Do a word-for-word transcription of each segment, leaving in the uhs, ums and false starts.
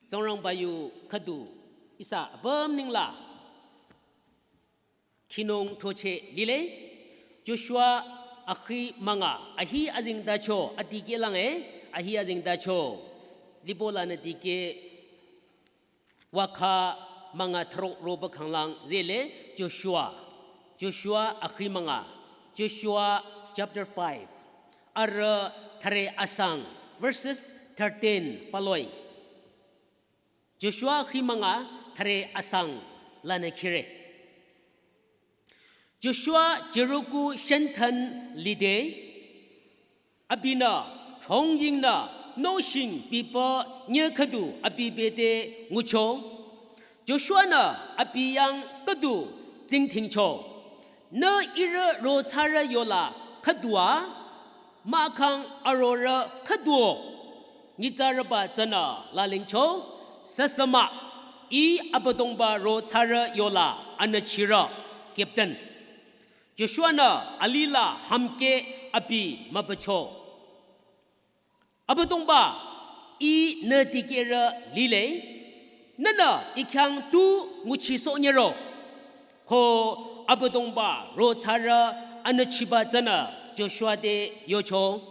Tsingrangba yu khüdu ihsa apüm nengla khinung throcheh lile. Joshua akhi münga, ahi azengtacho, adikeh lang e, ahi azengtacho. Libo lanü dikeh wakha münga thüro roba khanglang zehle Joshua. Joshua akhi münga. Joshua chapter five. Arüh thüre asang, verses thirteen following. Joshua akhi münga thüre asang lanü khire. Joshua Jericho shenthan lide, abinü throngyingnü nohsheng bipü nyüh khüdu abi bete ngucho. Joshua-nü abi yang khüdu tsingdhingcho. Nü ihrü ro thsarü yola khüdua, mahkhang arorüh khüduo nyitsarüba tsünü lalingcho, süsü mah, Ih Abüdongba ro thsarü yola anüchirü, captain. Joshua-nü alila hümkeh abi mübücho. Abüdongba, Ih nü dikehrü lile, nühnü Ih khyang tu nguchisohnyüro. Ko Abüdongba ro thsarü anüchiba tsünü Joshua te yocho,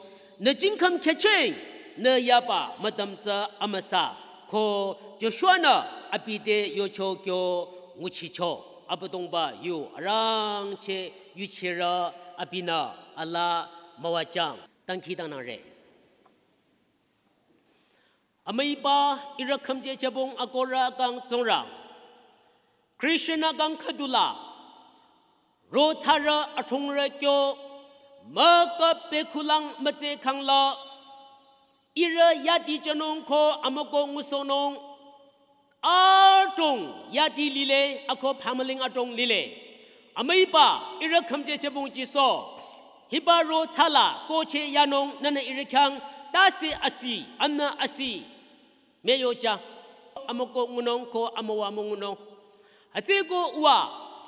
nü jingkhüm khehcheng, nü yaba müdüm tsü amüsa. Ko Joshua-nü abi te yocho kyo nguchicho. Abüdongba yu arangcheh yuchirü abinü alaa müwajüng. Dangkhidangnangre. Amüiba ihrü khümje chebong akohrü kang Tsingrang. Christian akang khüdula ro thsarü athongrü kyo müküp bekhulang mütse khangla ihrü yadi jünung ko amükoh ngusohnung adrong yadi lile, ako phamüling adrong lile. Amüiba ihrü khümje chebong jiso, hiba ro thsala kohcheh yanung nühnü ihrü khyang tase asi, amnü asi, müyoja, amükoh ngunung ko amüwa müngunung. Hütsüeko uwa,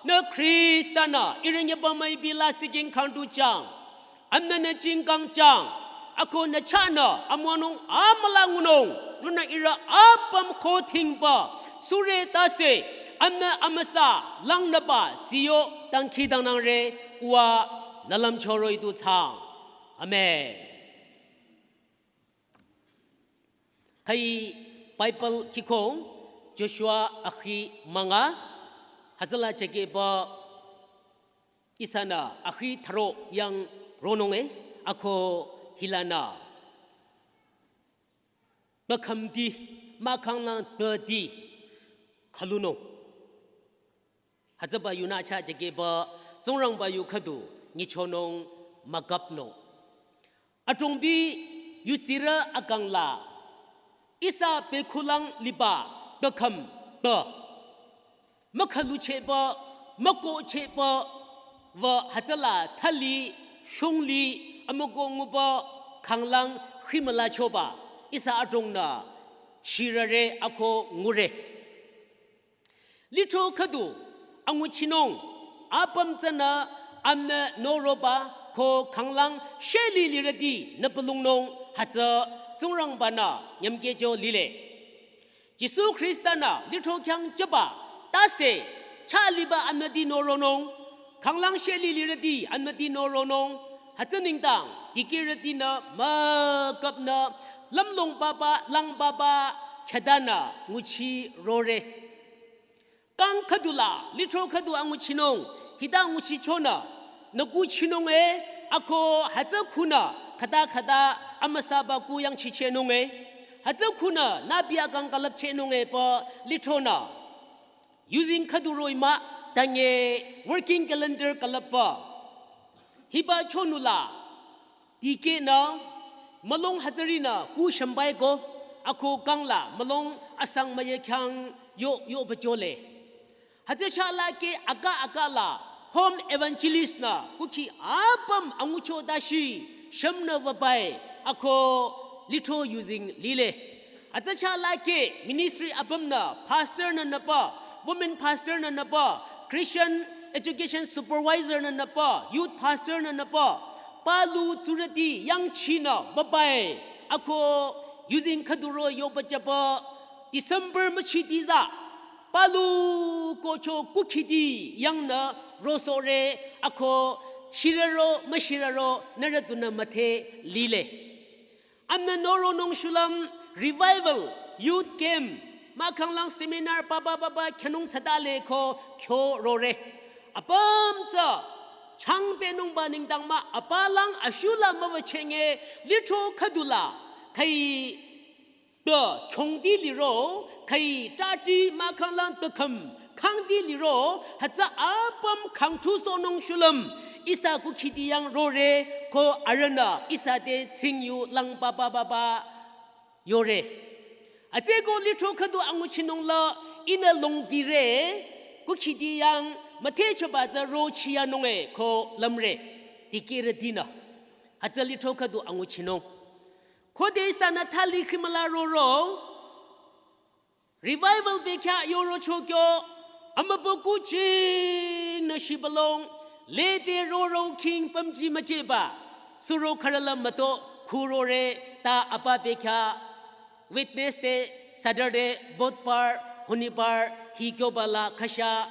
nü Khrista-nü ihrü nyeba müipi lasih king khangdujüng, amnü nü jingkang jüng, ako nü chahnü amüwanung amüla ngunung, nühnü ihrü apüm khothingba sure tase, amnü amüsa langnüba tsiyo dangkhidangnangre, uwa nü lümcho roh-i du thsaang. Amen. Khai Bible kihkong Joshua akhi münga, hütsüla jekehba ihsanü akhi thüro yang ronung e, ako hilanü bekhümti, mahkhang lang tüti khülunung. Hütsüba yunü chah jekehba Tsingrangba yu khüdu nyichonung müküpnung. Adrongbi yudsirü akangla ihsa bekhulang liba bekhüm be mükhüluchehba, mükohchehba, wü hütsüla thali, shongli, amükoh nguba khanglang khimülachoba ihsa adrongnü shirüre ako ngure. Lithro khüdu anguchinung, apüm tsünü amnü noroba ko khanglang sheli lirüti nüpülungnung hütsü Tsingrangba-nü nyümkehcho lile. Jisu Khrista-nü lithro khyang jüba tase chah liba amüti noronung, khanglang sheli lirüti amüti noronung, hütsü nengdang dikehrütinü müküpnü lümlong baba, lang baba khütanü nguchirore. Kang khüdula, lithro khüdu anguchinung, hita nguchichonü, nü kuchinung e, ako hütsü khunü, khüta khüta, amüsaba ku yangchichehnung e, hütsü khunü, nübi akang külüpchehnung e pü, lithronü. Yuzeng khüdu roh-i mah, tanye, working calendar külüpba. Hiba chonula, dikehnü, mülung hütsürinü ku shümbaiko, ako kangla, mülung asang müyü khyang yo, yo bachole. Hütsü chahlake aka aka la, home evangelist-nü, kukhi apüm angucho dashi, shümnü wübai, ako lithro yuzeng lile. Hütsü chahlake ministry apümnü, pastor-nü nüpü, women pastor-nü nüpü, Christian education supervisor-nü nüpü, youth pastor-nü nüpü, palu tsurüti yangchinü wübai, ako yuzeng khüdu roh-i yoba jüba, December müchiti za, palu kocho kukhiti yangnü rosore ako shirero müshirero nührü tunü müthe lile. Amnü noronung shulüm revival, youth camp, mahkhanglang seminar papa papa khyünung tsatale ko khyo rore. Apüm tsü changpenungba nengdang mah apalang ashula müwüchenge lithro khüdula khai tü khongdi liro, khai tati mahkhanglang tükhüm khangdi liro, hütsü apüm khangthusohnung shulüm ihsa kukhiti yang rore ko arühnü ihsa te tsingyu lang papa papa yore. Atsü ko lithro khüdu anguchinung la ihnü longdire, kukhiti yang müthehchaba tsü rochiyanunge ko lümre. Dikehrütinü hütsü lithro khüdu anguchinung. Khode ihsanü thali khimüla roro revival bekhyah yoro chokyo, amübükuh jinü shibülung, lede roro king pümji müjeba, suro khürüla müto khurore ta apa bekhyah, Wednesday, Saturday, Budhbar, Honibar, hi kyobala khasha,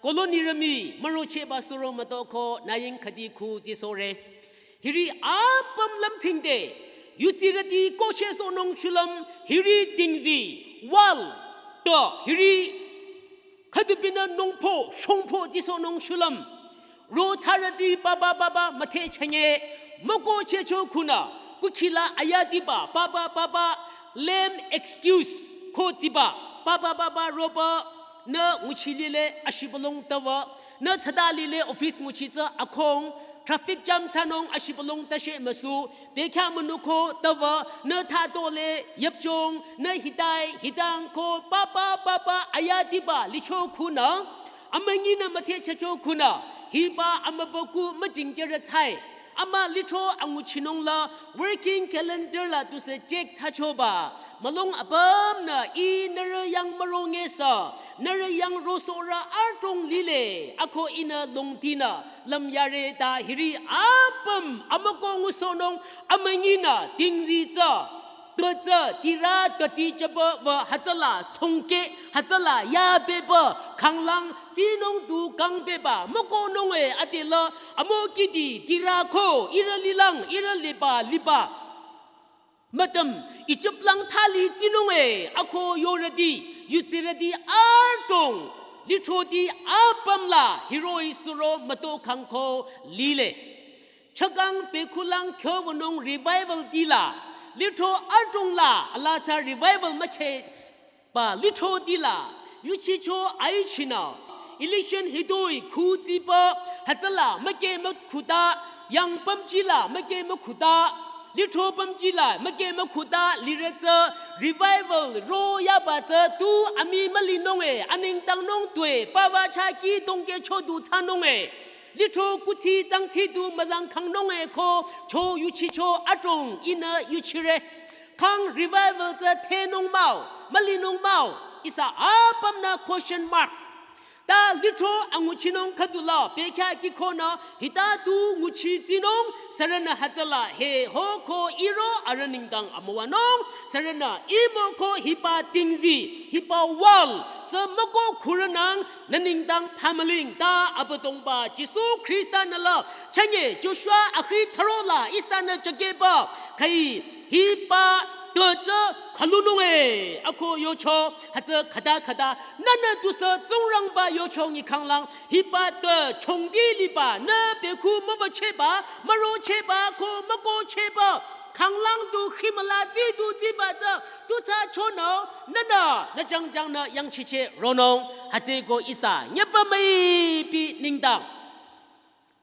colony rümi mürocheba suro müto ko naying khüdi khu jisore. Hiri apüm lümthingde, yutsirüti kohshe sohnung shulüm, hiri tingzi, wall, to, hiri khüdupinü nungpho, shongpho jisohnung shulüm. Ro tsarüti papa papa müthehchenge, mükohchecho khunü, kukhila ayatiba, papa papa, lame excuse, ko tiba, papa papa roba, nü nguchilile ashibülung tava, nü tsada lile office nguchitsü akhong, traffic jam thsanung ashibülung tashe müsu, bekhyah münuko tava, nü thatole, yüpchong, nü hitai, hitang ko, papa, papa, ayatiba, licho khunü, amünginü müthehchehcho khunü, hiba amübükuh müjingjerü tsai, ama lithro anguchinung la, working calendar la tusü check thsachoba, mülung apümnü ih nührü yang mürongesü, nührü yang rosohrü adrong lile, ako ihnü longdinü, lümyare ta hiri apüm, amüko ngusohnung, amünginü, tingzi tsü, tü tsü, tira, tüti chaba, wa, hütsüla, tsongke, hütsüla, ya beba, khanglang, tsinung tu kang beba, mükohnunge, adela, amokiti, tira ko, ihrü lilang, ihrü liba, liba. Mütüm, Ijip lang thali tsinunge, ako yorüti, yutsirüti adrong, lithroti apüm la, hiroi suro müto khangko lile. Chakang pekhulang khyowünung revival tila, lithro adrong la, ala tsü revival mükheba lithrotila, yuchicho aichinü, election hitoi khutsiba, hütsüla müke mükhuta, yang pümjila müke mükhuta, lithro pümjila müke mükhuta, liretsü, revival, ro yaba tsü, tu ami mülinunge, anengdangnung tue, pava chaki tongke chodu thsanunge. Lithro kuthsi tsangthsi tu müzang khangnunge ko, cho yuchicho adrong ihnü yuchire. Khang revival tsü thenung mah-o, mülinung mah-o, ihsa apümnü question mark. Ta lithro anguchinung khüdula, bekhyah kikhonü, hita tu nguchi tsinung, sürünü hütsüla, he ho ko iro arüh nengdang amüwanung, sürünü imo ko hiba tingzi, hiba wall, tsü müko khürünang, nü nengdang phamüling ta Abüdongba Jisu Khrista nü la, chünye Joshua akhi thürola ihsanü chakeba, khai hiba tü tsü khülununge, ako yocho, hütsü khüta khüta, nünü tusü Tsingrangba yocho nyikhanglang, hiba tü chongdi liba, nü bekhu mübücheba, mürocheba, ko mükohcheba, khanglang tu khimüla tsi tu tsiba tsü, tu tsü chonü, nünü, nü jangjangnü yangchiche ronung, hütsüko ihsa, nyeba müipi nengdang.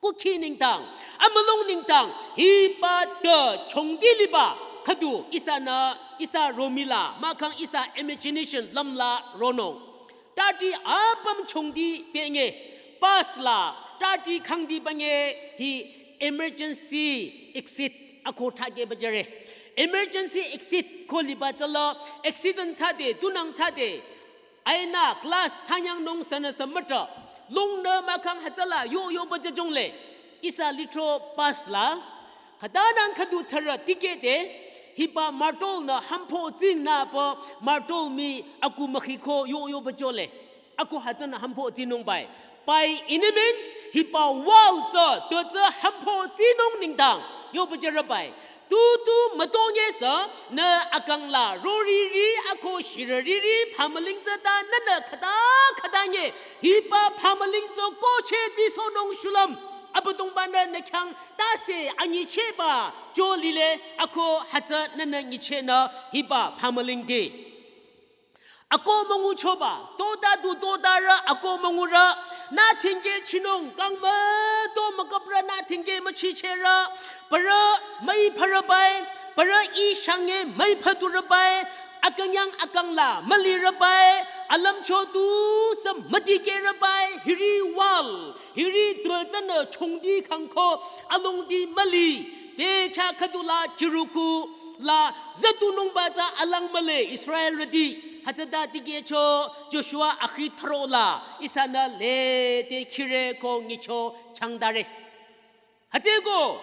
Kukhi nengdang, amülung nengdang, hiba tü chongdi liba, khüdu ihsanü, ihsa romila, mahkhang ihsa imagination lümla ronung. Tati apüm chongdi penge, pass la, tati khangdi bange, hi emergency exit, ako thake bajare. Emergency exit ko liba tsüla, accident thsade, tunang thsade, aina class thsanyangnung sünüsü müta, lungnü mahkhang hütsüla, yo yo bajajongle, ihsa lithro pass la, khütanang khüdu tsara ticket de, Hiba martol nü hampho tsing nü pü martol mi aku mükhiko yo yo pü chole. Ako hütsünü hampho tsinung bai. By any means, hiba wall tsü, to tsü hampho tsinung nengdang. Yo pü chore bai. Tu tu mütonye sü, nü akang la, roriri, ako shirariri, phamüling tsü ta, nü nü khüta khüta nye. Hiba phamüling tsü koche tsi sonung shulüm. Abüdongba nü nü khyang tase anyicheba, cho lile, ako hütsü nü nü nyiche nü, hiba phamüling de. Ako müngu choba, tota du tota ra, ako müngu ra, nü thingke chinung, kang müto mükap ra, nü thingke müchiche ra, para müi para bai, para i shange müi patu ra bai, akanyang akang la müli ra bai, alam cho tu sa mütike ra bai, hiri wall, hiri dwezanü chungdi kangko, alungdi müli, bekya khüdu la Jericho la zütunungba tsü alang mühle Israelrüti. Hütsüta tikehcho Joshua akhi thüro la ihsanü lede khire ko nyicho changdare. Hütsüeko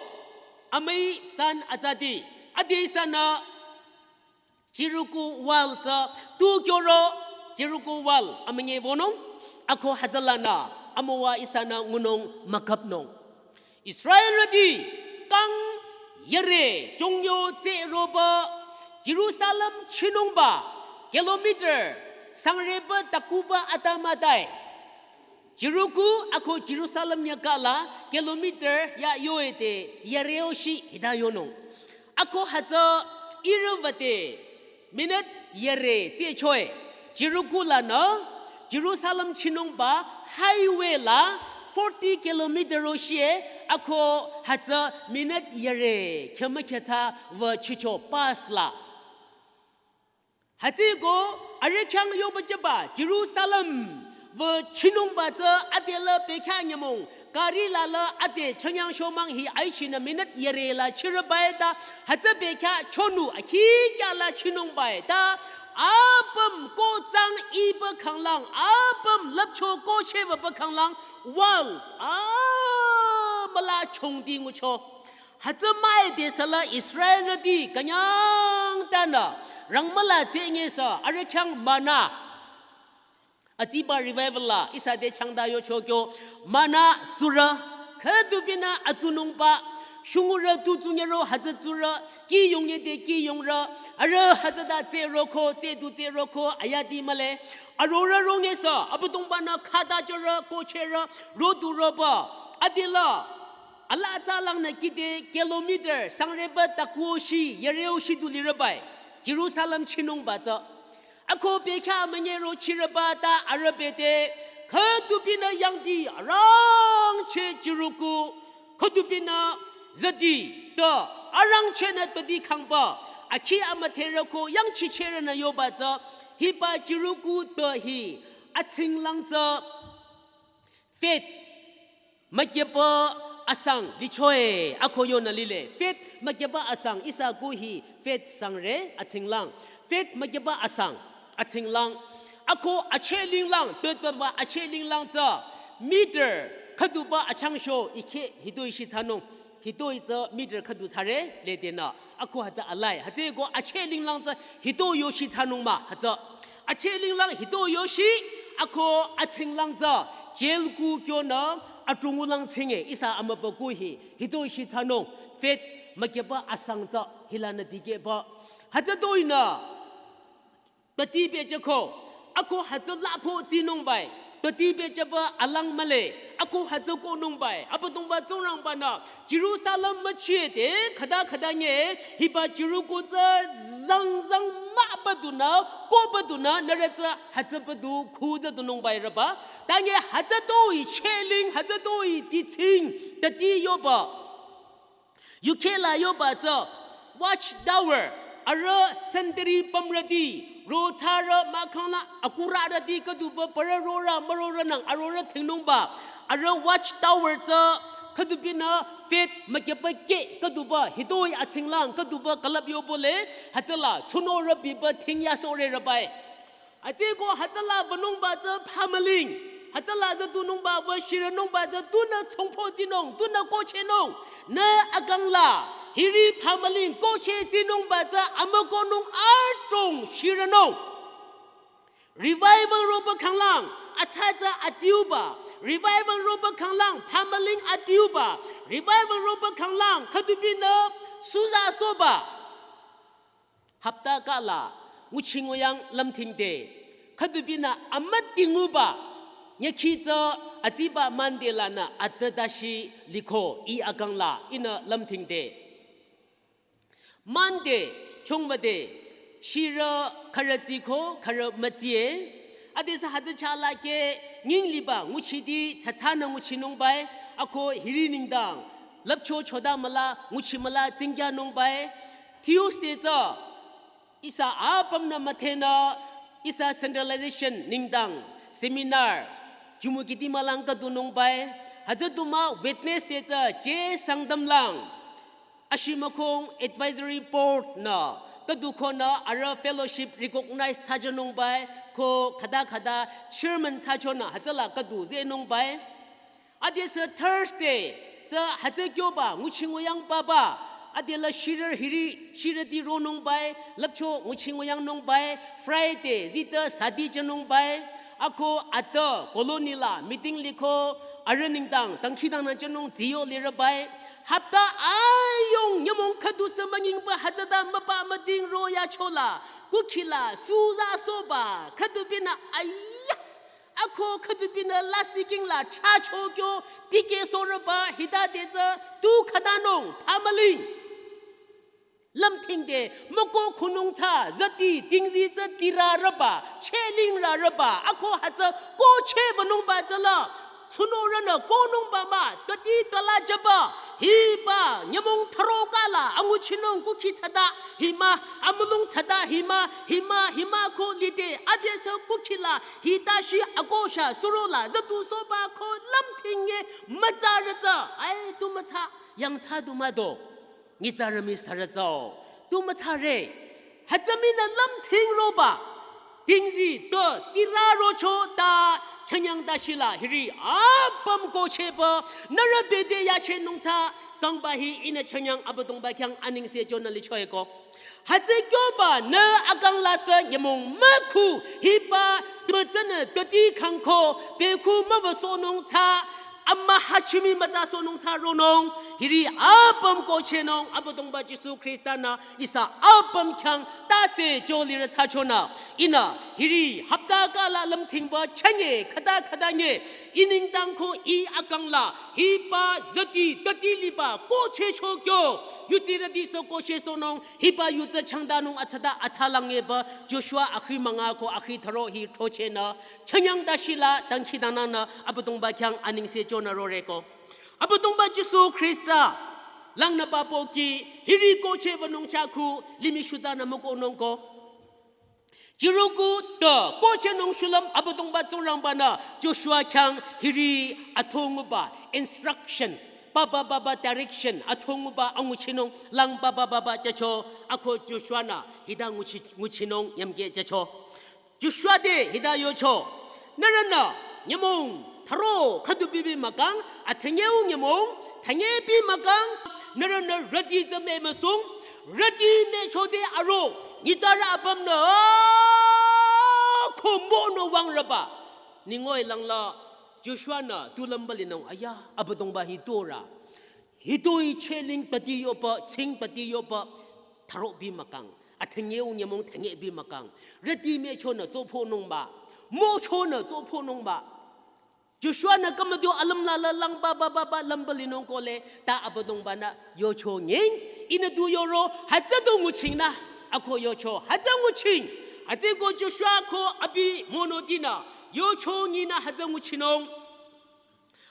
amüi san atsati ade ihsanü Jericho wall tsü tu kyoro Jericho wall amünye wünung ako hütsülanü amüwa ihsanü ngunung mükapnung. Israelrüti kang yare chongyo tse roba Jerusalem chinungba kilometer sangreba takuba atamatai. Jericho ako Jerusalem nyaka la kilometer ya yoete yareo shi hita yonung. Ako hütsü irüvate minute yare tse choe. Jericho la nü Jerusalem chinungba highway la forty kilometer ro shie ako hütsü minute yare khyama khyatsa va chicho pass la. Hütsüeko arüh khyang yoba chaba Jerusalem va chinungba tsü ade la bekya nyümong gari la la ade chanyang shomang hi aichinü minute yare la chirübai ta hütsü bekya chonu akhi kya la chinungbai ta apüm ko tsang iba khanglang apüm lapcho ko cheba ba khanglang wall a müla chongdi ngucho. Hütsü müi de sala Israelrüti künyang tanü rangmüla tsenge sa arüh khyang mana. Atiba revival la ihsa de changda yocho kyo mana tsurü khüdu binü atsunungba shungurü tu tsunyero hütsü tsurü ki yongye de ki yongrü arüh hütsüta tse roko tse du tse roko ayati mühle arorü ronge sa Abüdongba nü khüta chorü ko cherü rodu roba adila Ala atsalang nü kide kilometer sangreba takuo shi yareo shi du lirübai Jerusalem chinungba tsü. Ako bekya münyero chirüba ta arüh bete khüdu binü yangdi arangcheh Jericho khüdu binü züdi ta arangcheh nü tadi khangba akhi amütherü ko yangchicherü nü yoba tsü hiba Jericho ta hi atsinglang tsü Faith mükeba asang lichoe ako yonü lile. Faith mükeba asang ihsa ku hi faith sangre atsinglang. Faith mükeba asang atsinglang. Ako acheh linglang, tötba acheh linglang tsü meter khüduba achangsho ikhe hitoi shi thsanung. Hitoi tsü meter khüdu thsare ledenü. Ako hütsü alai. Hütsüeko acheh linglang tsü hitoi yo shi thsanung mah hütsü. Acheh linglang hitoi yo shi ako atsinglang tsü jail ku kyonü atungulang tsinge ihsa amübükuh hi hitoi shi thsanung faith mükeba asang tsü hilanü dikehba. Hütsü toinü tati pehjüko ako hütsü lapho tsinungbai. Tati pehjüba alang mühle ako hütsü konungbai. Abüdongba Tsingrangba nü Jerusalem müchie de khüta khüta nge hiba Jericho tsü zang zang mübüdunü kobüdunü nührü tsü hütsüba du khütsü dunungbai rüba. Tange hütsü toi cheling hütsü toi titsing tati yoba. Yukhela yoba tsü watch tower arüh sentry pümrüti ro thsarü mahkhang la akurarüti khüduba parü rorü mürorü nang arorü thingnungba arüh watch tower tsü khüdu binü faith mükeba keh khüduba hitoi atsinglang khüduba külüp yobole hütsüla tsunorü biba thingya sore rübai. Atsüko hütsüla wünungba tsü phamüling. Hütsüla tsü tunungba wü shirünungba tsü tunü tsongpho tsinung, tunü kochehnung. Nü akang la, Hiri phamüling kohcheh tsinungba tsü amükohnung adrong shirünung. Revival roba khanglang, atsa tsü adiuba. Revival roba khanglang, phamüling adiuba. Revival roba khanglang, khüdubinü suza soba. Hapta kala, nguchi nguyang lümthingde. Khüdubinü amüti nguba. Nyakhi tsü atsiba Monday lanü atadashi liko i akangla inü lümthingde. Monday, chongwade, shirü khürü tsiko, khürü mütsie. Adesü hütsü chalake, nying liba nguchiti, tsatsanü nguchinungbai, ako hiri nengdang. Lüpcho choda müla, nguchi müla, tsingyanungbai. Tuesday tsü, ihsa apümnü müdhenü, ihsa centralization nengdang, seminar, jumukiti mülang khüdunungbai. Hütsü du mah Wednesday tsü, je Sangtamlang. Ashimükhong Advisory Board nü, khüdu konü arüh fellowship recognize thsajünungbai, ko khüta khüta chairman thsachonü hütsüla khüdu zehnungbai. Adesü Thursday, tsü hütsü kyoba, nguchi nguyang papa, adela shirü hiri, shirüti ronungbai, lüpcho nguchi nguyangnungbai, Friday, zita sadi jünungbai, ako ata colony la meeting liko, arüh nengdang, dangkhidangnang jünung ziyo lirübai. Hapta ayung nyümong khüdusü münyingba hütsüta müpa müding royachola, kukhila, suza soba, khüdubinü, ayah, ako khüdubinü lasih kingla, chachokyo, tikeh sorüba, hita detsü, tu khütanung, phamüling. Lümthingde, mükoh khunung tsü, zati, tingzi tsü, tirarüba, chelingrarüba, ako hütsü, kohcheh wünungba tsüla, tsunorünü, kohnungba mah, tati tala jüba, hiba, nyümong tharo kala, anguchinung kukhi tsada, himah, amülung tsada, himah, himah, himah ko lide, adesü kukhila, hitashi, akosha, surola, zatu soba ko, lümthinge, mütsarü tsü, ai, tu mütsa, yangtsa du mado. Nyitsarü mi sürü tsü-o, tu mütsare. Hütsü minü lümthing roba. Tingzi to tira rocho ta chünyang ta shila hiri apüm kohchehba nührü bete yachehnung tsü kangba hi ihnü chünyang Abüdongba khyang anengse jünü lichoeko. Hütsü kyoba nü akang la sü nyümong mükhu hiba mütsünü toti khangko bekhu müwüsohnung tsü ama hachimi mütsa sohnung tsü ronung, hiri apüm kohchehnung Abüdongba Jisu Khrista-nü ihsa apüm khyang tase jolirü tsü chonü, ihnü hiri hapta kala lümthingba chünye khüta khüta nye, i nengdang ko i akang la, hiba zati toti liba kohchehcho kyo, yutsirüti sü kohchehsohnung, hiba yutsü changdanung atsata atsalang eba, Joshua akhi münga ko akhi tharo hi throchehnü, chünyang ta shila dangkhidangnangnü Abüdongba khyang anengse jünü roreko. Abüdongba Jisu Khrista, langnü papoki, hiri kohcheh wünung chakhu, limih shutanü mükohnung ko. Jericho ta kohchehnung shulüm Abüdongba Tsingrangba-nü Joshua khyang hiri athonguba instruction, papa papa direction athonguba anguchinung lang papa papa jücho ako Joshua-nü hita nguchi, nguchinung yamkeh jücho. Joshua te hita yocho. Nührünü nyümong tharo khüdu bibi mükang, athünyeu nyümong thünye bi mükang, nührünü rüti tsü me müsung, rüti me chode aro, nyitsarü apümnü ko mono wangrüba. Ningoi langla Joshua-nü tu lümba linung aya Abüdongba hi tora. Hitoi cheling pati yoba, ching pati yoba, tharo bi mükang. Athünyeu nyümong thünye bi mükang. Rüti me chonü tsopho nungba. Mo chonü tsopho nungba. Joshua-nü kümüdu alüm lala lang papa papa lümba linung kole ta Abüdongba-nü yocho nying. Ihnü tu yoro hütsü du nguchingnü. Ako yocho hütsü nguching. Hütsüko Joshua ko abi monotinü yocho nyinü hütsü nguchinung.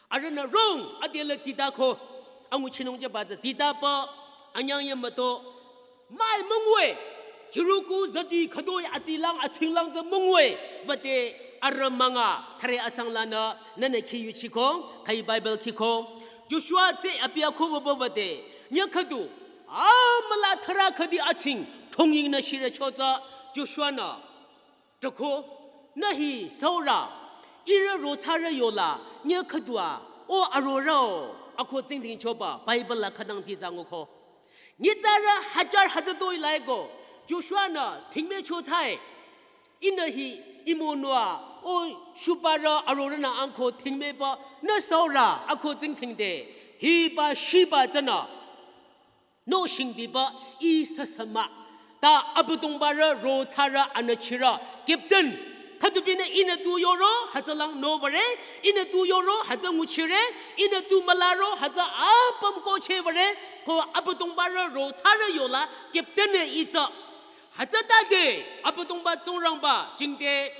Arühnü rong, adela tsita ko, anguchinung jüba tsü tsitaba, anyang yamüto, mai müngwe, Jericho zati khütoi atilang atsinglang tsü müngwe, wüde arüh münga, thare asang lanü, nünü khi yuchiko, khai Bible khiko. Joshua tsü abi akho wüba wüde, nyü khüdu, amüla thara khüdi atsing, thongyingnü shirücho tsü, Joshua-nü, Toko, nü hi saura, ihrü rothsarü yola, nyü khüdua, o arorao, ako tsingdhingchoba, Bible la khütang tsitsa nguko. Nyitsarü hajar hütsütoi laiko, Joshua-nü thingmehcho thsae. Ihnü hi imonua, o shuparü arorühnü angko thingmehba, nü saurü ako tsingdhingde, hiba shiba tsünü. No shingbiba ih süsü mah. Ta Abüdongbarü ro thsarü anüchirü captain. Khüdubinü ihnü tu yoro hütsülang nowüre, ihnü tu yoro hütsü nguchire, ihnü tu mülaro hütsü apüm kohchewüre, ko Abüdongbarü ro thsarü yola captain-nü ih tsü. Hütsütade Abüdongba Tsingrangba jingte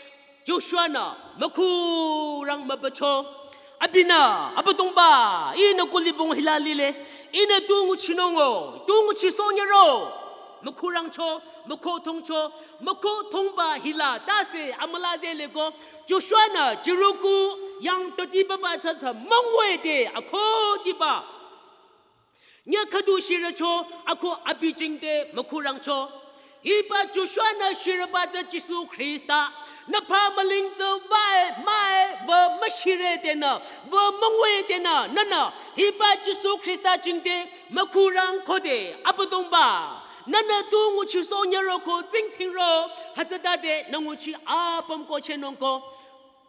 Joshua-nü mükhurang mübücho. Abinü, Abüdongba, ihnü kulibong hila lile. Ihnü tu nguchinungo, tu nguchisohnyüro. Mükhurangcho, mükhothongcho, mükhothongba hila tase amüla zeleko. Joshua-nü Jericho yang toti baba tsatsa mangwe de akho diba. Nya khüdu shirücho, ako abi jingte mükhurangcho. Hiba Joshua-nü shirüba tsü Jisu Khrista. Nü phamüling tsü vae, mae, wü müshire tenü, wü mangwe tenü, nünü. Hiba Jisu Khrista jingte mükhurang khode, Abüdongba. Nünü tu nguchisohnyüro ko tsingdhingro, hütsütade nü nguchi apüm kohchehnungko.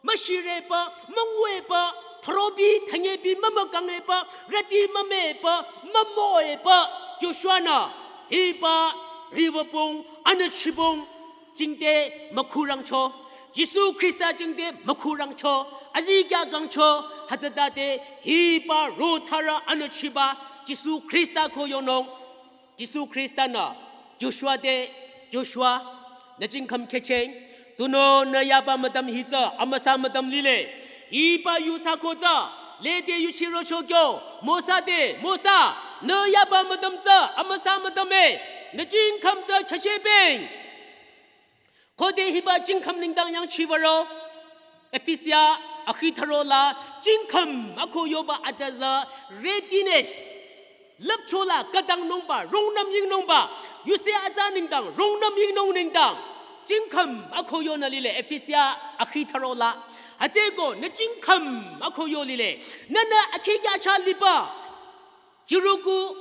Müshirepü, mangwepü, throbi, thanyebi, mümükangepü, rüti mümepü, mümoepü, Joshua-nü, hiba, riwübong, anüchibong, jingte mükhurangcho, Jisu Khrista jingte mükhurangcho, azikyah kangcho, hütsütade, hiba, ro thsarü anüchiba, Jisu Khrista ko yonung, Jisu Khrista-nü Joshua te, Joshua, nü jingkhüm khehcheng, tunüo nü yaba mütam hi tsü amüsa mütam lile. Hiba yu sako tsü, lede yuchirocho kyo, Mosa te, Mosa, nü yaba mütam tsü amüsa mütam e, nü jingkhüm tsü khehchepeng. Khode hiba jingkhüm nengdang yangchiwüro, Efesia akhi thüro la jingkhüm ako yoba atüzü readiness. Lüpchola khütangnungba, rungnüm yingnungba, yuse atsa nengdang, rungnüm yingnung nengdang, jingkhüm ako yonü lile Efesia akhi thüro la. Hütsüko nü jingkhüm ako yo lile. Nünü akhi kyacha liba. Jericho,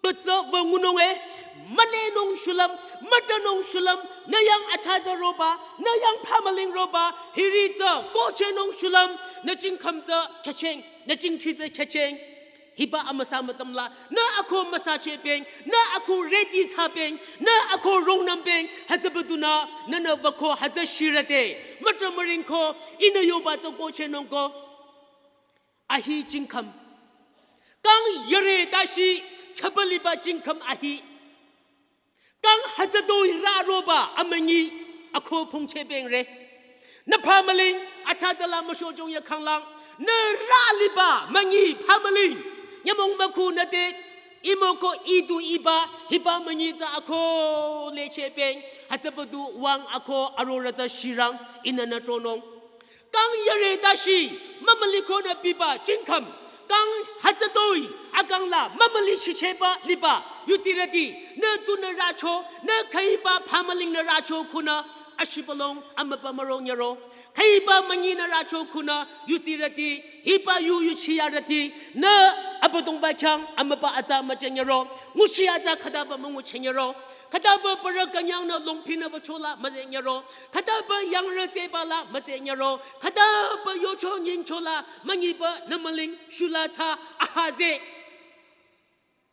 pütsü wü ngunung e, mülenung shulüm, mütanung shulüm, nü yang atsatsa roba, nü yang phamüling roba, hiri tsü kohchehnung shulüm, nü jingkhüm tsü khehcheng, nü jingthi tsü khehcheng. Hiba amüsa mütam la, nü ako müsachepeng, nü ako ready thsapeng, nü ako rungnümpeng, hütsübüdunü, nünü wüko hütsü shirüte, mütamüringko, ihnü yoba tsü kohchehnungko. Ahi jingkhüm. Kang yare tashi khübaliba jingkhüm ahi. Kang hütsütoi rüroba amünyi ako phongchepengre. Nü phamüling atsatsa la müsho jong ya khanglang. Nü rüliba münyi phamüling. Nyümong mükhu nüte. Imoko idu iba hiba münyi tsü ako lechepeng. Hütsübüdu wüng ako arorü tsü shirang ihnü nü tronung. Kang yare tashi, mümüli khonü biba jingkhüm. Kang hütsütoi, akang la, mümüli shicheba liba. Yutirüti, nü tunü rücho, nü khüiba phamüling nü rücho khunü, ashibülung, amüba mürong yaro. Khüiba münyi nü rücho khunü, yutirüti, hiba yu yuchiyarüti, nü Abüdongba khyang, amüba atsa mücheng yaro. Nguchi atsa khütaba müngucheng yaro. Khütaba parü künyang nü longphinü wüchola müzeng yaro. Khütaba yangrü tseba la müzeng yaro. Khütaba yocho nyingcho la münyiba nü müling shula tsü ahaze.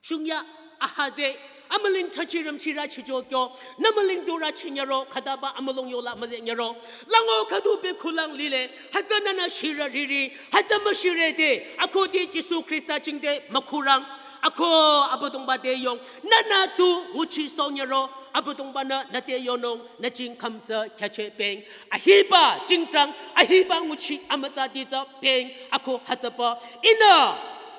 Shungya ahaze. Amüling thachirüm chira chijo kyo. Nü müling dura chinyaro. Khütaba amülong yola müzeng yaro. Lango khüdu be khulang lile. Hütsü nünü shira riri. Hütsü müshirete. Akoti Jisu Khrista jingte mükhurang. Ako Abüdongba te yong, nünü tu nguchisohnyüro, Abüdongba-nü nüte yonung, nü jingkhüm tsü khehchepeng. Ahiba jingtrang, ahiba nguchi amütsati tsü peng, ako hütsüpü. Ihnü,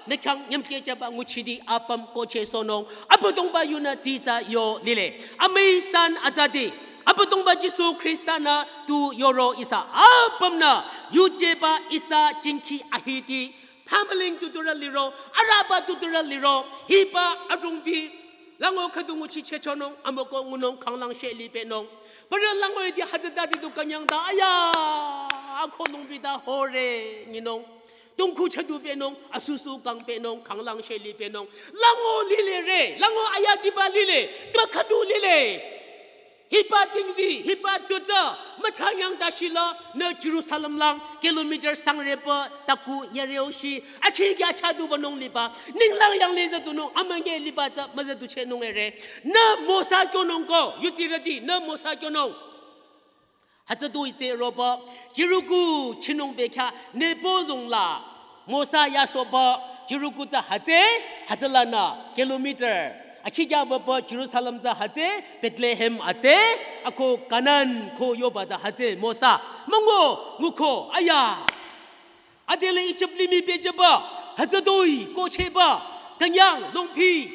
nü khyang nyümkehchaba nguchiti apüm kohchehsohnung, Abüdongba yunü tsitsa yo lile. Amüi san atsati, Abüdongba Jisu Khrista-nü tu yoro ihsa apümnü, yujeba ihsa jingkhi ahiti, phamüling tuturü liro, arüba tuturü liro, hiba arungbi, lango khüdu nguchichehchonung, amüko ngunung khanglang shelibenung. Parü lango iti hütsütati tu künyang ta, aya, ako nungbi ta hore, nyinung. Tongkhu chadu pehnung, asusu kang pehnung, khanglang sheli pehnung. Lango lile re, lango ayadiba lile, tükhadu lile. Hiba tingzi, hiba tütsü, mütsanyang tashila, nü Jerusalem lang, kilometer sangrepa, taku yareoshi, achi kya chadu banung liba, ninglang yang leza tunung, amanye liba tsü, maza duchenung ere. Nü Mosa kyonung ko, yuti radi, nü Mosa kyonung. Hütsü du itse roba, Jericho chinung bekha, Nebo zongla, Mosa yasoba, Jericho tsü hütsü, hütsüla nü, kilometer. Akhikya baba Jerusalem tsü hütsü, Bethlehem hütsü, ako Kanan ko yoba tsü hütsü, Mosa, müngo, nguko, aya. Adele Egypt limih bejeba, hütsüdoi, kocheba, kanyang, longpi,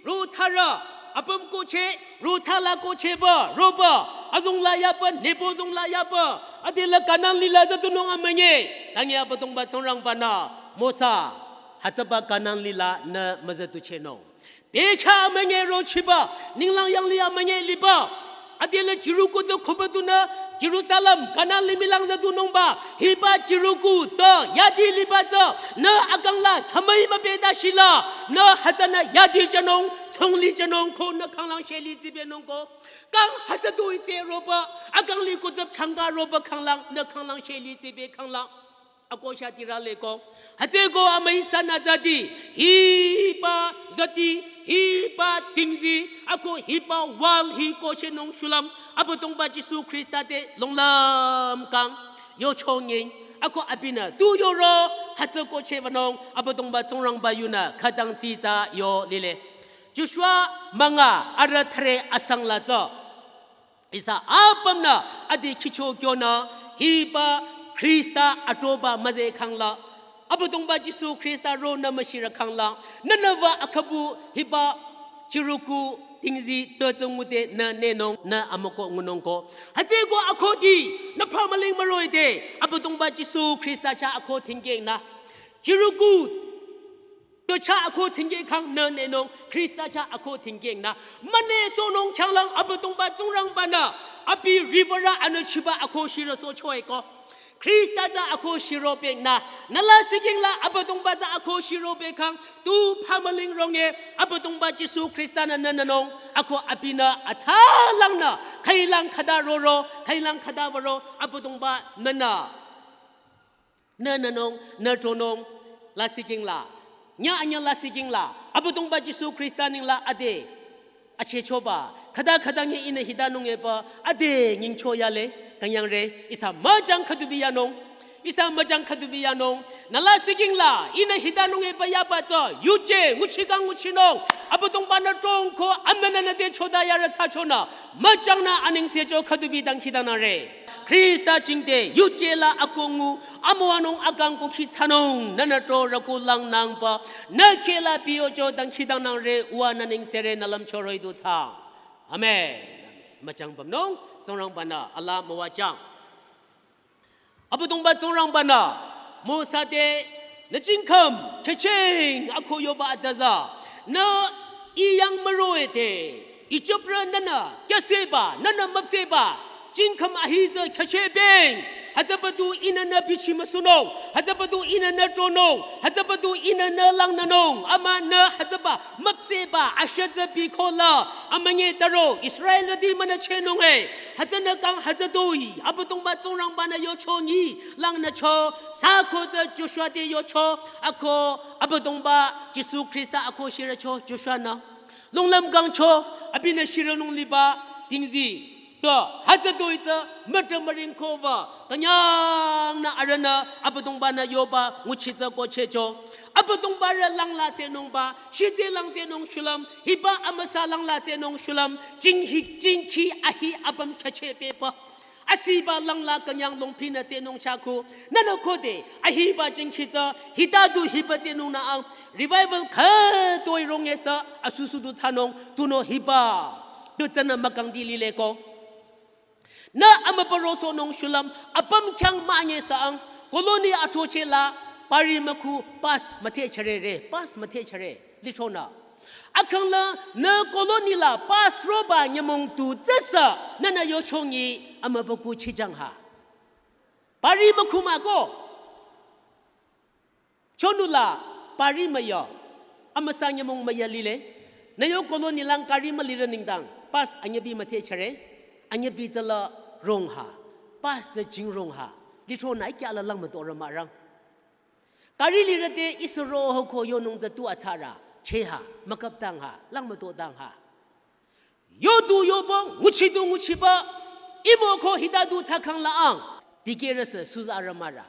ro thara, apüm koche, ro thala kocheba, roba, azongla yaba, Nebo zongla yaba, adele Kanan lila zatunung amanye, tangi Abüdongba Tsingrangba nü, Mosa, hütsüba Kanan lila nü mazatuchenung. Bekha amanye rochiba, ninglang yang li amanye liba. Adele Jericho tsü khoba tunü, Jerusalem, Kanan limih lang zatunungba. Hiba Jericho tsü, yadi liba tsü, nü akangla, khamai mabeda shila, nü hütsünü yadi janung, chongli janung, ko nü khanglang sheli zibenung ko. Kang hütsü du itse roba, akangli kutsap changa roba khanglang, nü khanglang sheli zibe khanglang. Ako sha tira leko. Hütsüko amai sana zati. Hiba zati. Hiba tingzi. Ako hiba wal hi koshenung shulam. Abüdongba Jisu Krista te longlam kang. Yo chongin. Ako abinü. Tu yoro. Hütsü koche banung. Abüdongba Tsingrangba yunü. Khütang tsitsa yo lile. Joshua münga ara thre asang la tsü. Ihsa apümnü adi khicho kyonü hiba Krista atroba müzeh khangla. Abüdongba Jisu Krista ronü müshira khangla. Nünüwa akhabu hiba Jericho tingzi tütsü ngude nü nenung nü amüko ngunung ko. Hütsüko akhodi nü pamaling müroide. Abüdongba Jisu Krista chah akho thingkeng nü. Jericho to chah akho thingke khang nü nenung, Krista chah akho thingke nü. Mane sonung changlang Abüdongba Tsingrangba nü, abi river a anü chiba akho shira so choe ko. Krista tsü akho shiro peng nü, nüla siking la Abüdongba tsü akho shiro pe khang, tu pamaling ronge, Abüdongba Jisu Krista nü nü nenung, akho abinü atsalang nü, khailang khada roro, khailang khada waro, Abüdongba nü nü. Nü nünung, nü tronung, la siking la. Nya anya la siking la. Abüdongba Jisu Krista ningla ade. Ache choba. Khada khada nge ine hida nung eba. Ade nyingcho yale. Kanyang re. Ihsa majang khadubi yanung. Ihsa majang khadubi yanung. Nala siking la. Ine hida nung eba yaba tsü. Yuje. Nguchi kang nguchi nung. Abüdongba nü trong ko. Amna nü de choda yara tsa chona. Majang nü aning secho khadubi dang hida nang re. Krista jingte, yuje la akongu, amoanung akang kukhi tsanung, nana tro raku lang nangpa, nü kela piyo jo dang hidang nang re, ua naning sere nalam choroi du tsa. Amen. Machang bamnung, Tsingrangba nü, ala mawachang. Abüdongba Tsingrangba nü, Mosa te, nü jingkham, khecheng, akho yoba adaza, nü iyang maroe te, Egyptrü nünü, kyaseba, nünü müpseba, jingkham ahi tsü khachebeng, hütsüba du inü nü bichi müsunung, hütsüba du inü nü tronung, hütsüba du inü nü langnanung, ama nü hütsüba müpseba, asha tsü bikhola, amanye taro, Israelrüti münü chenung e, hütsünü kang hütsüdoi, Abüdongba Tsingrangba nü yocho nyi, langnücho, sako tsü Joshua te yocho, akho, Abüdongba, Jisu Krista akho shiracho, Joshua nü. Longlam kangcho, abinü shiranung liba, tingzi. To, hütsüdoi tsü, mütü müring kova, kanyang nü arana, Abüdongba nü yoba, nguchi tsü kochecho. Abüdongba rü langla tsenungba, shite lang tsenung shulam, hiba amüsa langla tsenung shulam, jinghi, jingkhi ahi apüm kheche pepa. Asiba langla kanyang longpinü tsenung chaku. Nana khode, ahiba jingkhi tsü, hita du hiba tsenung nü ang. Revival khütoi rong esa, asusu du tsanung, tuno hiba. Du tsana makang di lile ko. Nü amübaro sonung shulam, apüm khyang manye sa ang. Colony achoche la, pari maku, pass müthe chere re, pass müthe chere. Lichona. Akangla nü colony la pass roba nyamong tu tsesa nana yochongi amübaku chijang ha. Pari makhuma ko. Tonula pari müyo. Amüsa nyümong müya lile. Nüyo colony lang kari mülirü nengdang. Pass anyebi müthehchare. Anyebi tsüla rong ha. Pass tsü jing rong ha. Lithro nü ikya la lang müto rü mürang. Kari lirü te isü ro hoko yonung tsü tu atsara. Che ha. Mükap dang ha. Lang müto dang ha. Yo du yoba, nguchi du nguchiba, imo ko hita du tsü khang la ang. Dikehrü sü suza rü mürü.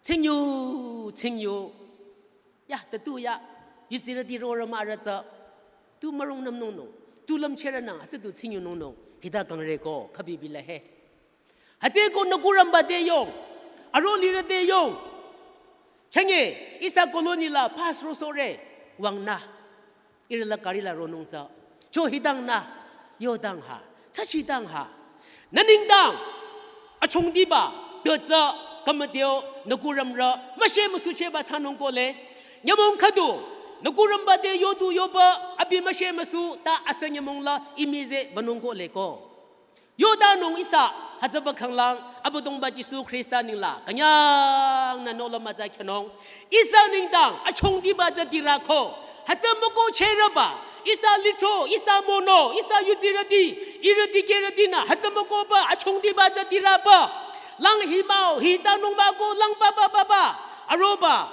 Tsingyu, tsingyu. Ya, ta tu ya. Yuzirüti ro rü mürü tsü. Tu mürong nüm nung nung. Tu lümcherü nang, atsü tu tsingyu nung nung. Hita kangre ko, kabi bi la he. Hütsüeko nü kurümba te yong. Aro lirü te yong. Chenge, ihsa colony la pass ro sore. Wang nü. Ihrü la kari la ronung tsü. Cho hidang nü. Yodang ha. Tsü shidang ha. Nü nengdang. Achongdiba. Dü tsü. Kamateo. Nü kurümrü. Müshe müsucheba tsünung kole. Nyümong khüdu. Nü kurümba te yo du yoba. Abi müshe müsu. Ta asü nyümong la. Imize banung kole ko. Yodanung ihsa, hütsüba khanglang, Abüdongba Jisu Khrista nengla, künyang nü nola mütsa khenung. Ihsa nengdang, achongdiba tsü tirü ko, hütsü müko cherüba, ihsa lithro, ihsa mono, ihsa yuzirüti, ihrü dikehrüti nü, hütsü mükoba, achongdiba tsü tirüba. Lang hi mao, hi tsünung mah ko, lang ba ba ba ba, aroba.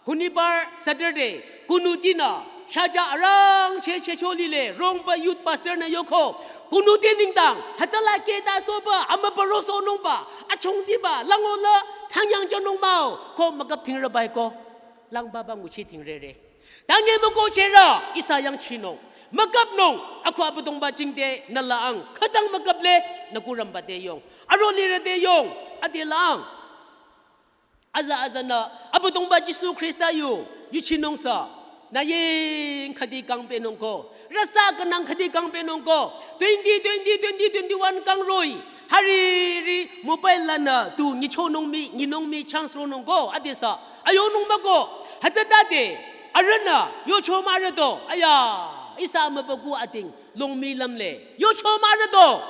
Hunibar Saturday, kunuti nü, shaja arang che che cho lile, rongba youth pastor nü yoko, kunuti nengdang, hütsüla keta soba, ama baro sonungba, achongdiba, langola, tsangyang chanung mah-o, ko mükap tingrü bai ko, lang baba nguchi tingrere. Tange müko cherü, ihsa yangchinung, mükapnung, ako Abüdongba jingte, nü la ang, khütang mükap le, nü kurümba te yong, aro lirü te yong, ade la ang. Aza aza nü, Abüdongba Jisu Khrista yu, yuchinung sü. Nü ying khüdi kangpehnung ko. Rasa künang khüdi kangpehnung ko. Twenty, twenty, twenty, twenty-one kang roh-i. Hariri, mobile lanü, tu nyichonung mi, nyinung mi chance ronung ko. Ade sü. Ayonung mah ko. Hütsütade. Arühnü, yocho mürü do. Aya, ihsa mübükuh ating. Longmi lümle. Yocho mürü do.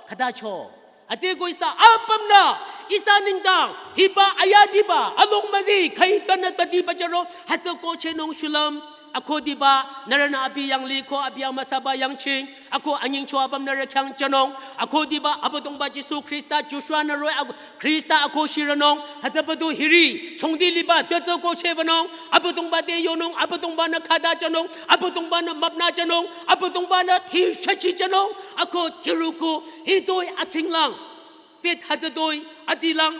Khüta cho. Hütsüeko ihsa apümnü, ihsa nengdang, hiba ayadiba, along müzi, khai tanü tadi bacharo, hütsü ko chenung shulüm, ako diba, nührünü abi yanglih ko abi amüsaba yangching, ako anyingcho apüm nührü khyang chanung, ako diba, Abüdongba Jisu Khrista, Joshua nü roh-i, ako, Khrista ako shiranung, hütsübadu hiri, chongdi liba, tötsü ko chebanung, Abüdongba te yonung, Abüdongba nü khüta chanung, Abüdongba nü müpnü chanung, Abüdongba nü thi shachi chanung, ako chiruku, hitoi atsinglang. Feet hütsütoi, adilang,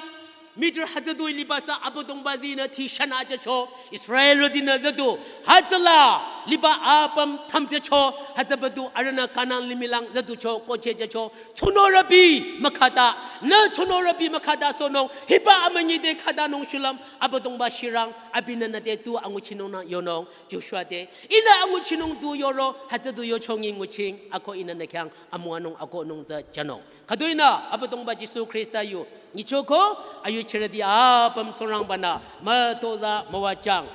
meter hütsütoi libasa Abüdongba zinü thi shana chacho, Israelrütinü züdu, hütsüla, liba apüm thamchacho, hütsübadu arühnü Kanan limih lang züducho, koche chacho, tsunorübi mükhata, nü tsunorübi mükhata sonung, hiba amünyi te khatanung shulüm, Abüdongba shirang, abinü nü te tu anguchinung nü yonung, Joshua te, ihnü anguchinung tu yoro, hütsüdu yochongi nguching, ako ihnü nü khyang, amüwanung, ako nung tsü chanung. Khütoinü Abüdongba Jisu Khrista yu nyichoko ayuchirüti apüm Tsingrangbanü mütozah müwajüng.